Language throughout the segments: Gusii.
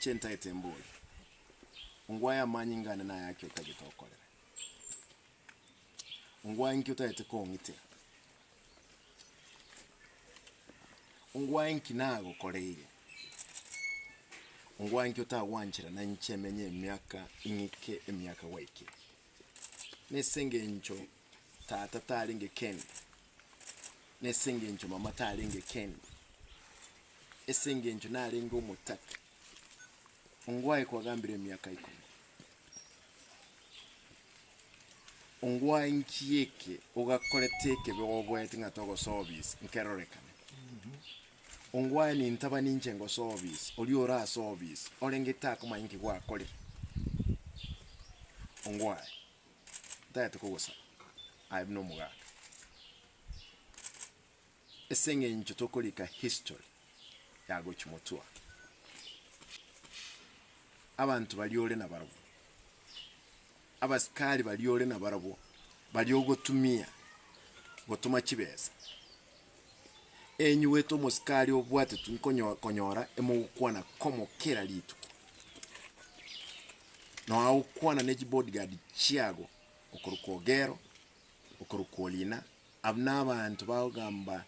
Inche ntaete mbori, Ongwae amanyinga ane nayake otagete okorere? Ongwae nki otagete kong'itera? Ongwae nki nagokoreire? Ongwae nki otagwanchera nainche menye emiaka ing'ike emiaka gwaikire? Nese engencho tata tarenge kende, nese engencho mama tarenge kende, ase engencho narenge omotaka, ongwae kwagambire emiaka ikomi. Ongwae nki eke ogakorete ekebe oboete ng'a togosoa obisi nkerorekane. Ongwae nintaba ninche ngosoa obisi, oria ore ase obisi, orenge takomanya nki gwakorire. Ongwae, ntagete kogosaba, aye buna omogaka. Ase eng'encho tokorika history ya gochia motwe. Abanto baria ore nabarabwo, abasikari baria ore nabarabwo, baria ogotumia gotoma chibesa, enyuete omosikari obwatetwe nkonyo konyora emogokwana komo kera rituko. Nonya ogokwana ne chibodyguard chiago, okorokwa Ogero, okorokwa Orina. Abwo nabaanto bagogamba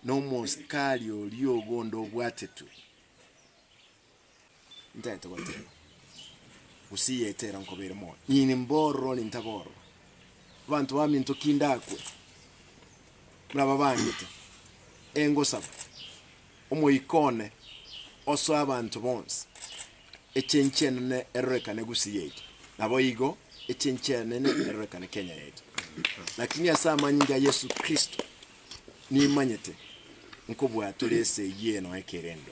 nomosikari oria ogonde obwatetwe. Ntagete goteba, gose iyete ero nkobeire moyo, nini mbororo nintabororo. Abanto baminto ki ndakwe, buna babangete, engosaba, omoika one osoe abanto bonsi, echenchi enene erorekane gusii yaito, naboigo echenchi enene erorekane Kenya yaito. Lakini ase amanyinga a Yesu Kristo nimanyete nkobua tore esegi eye nonya ekerendo.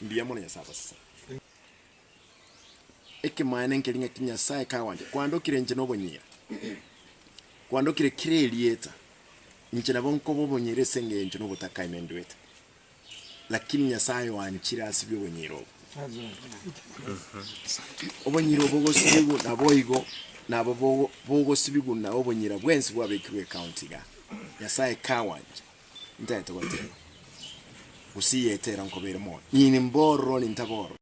Mbuya mono Nyasae abasesenie. Ekemaene nkeri ng'aki Nyasae kagwancha, kwandokire inche nobonyira, kwandokire kera erieta, inche nabo nkoba obonyira ase engencho nobotaka ime ndwete. Lakini Nyasae oanchire asibie obonyira obo. Obonyira obo bogosibigwa naboigo nabo bogo bogosibigwa na obonyira bwensi bwabekirwe ekaunti igaa. Nyasae kagwancha, ntagete goteba, gose iyete ero nkobeire moyo, nini mbororo nintabororo.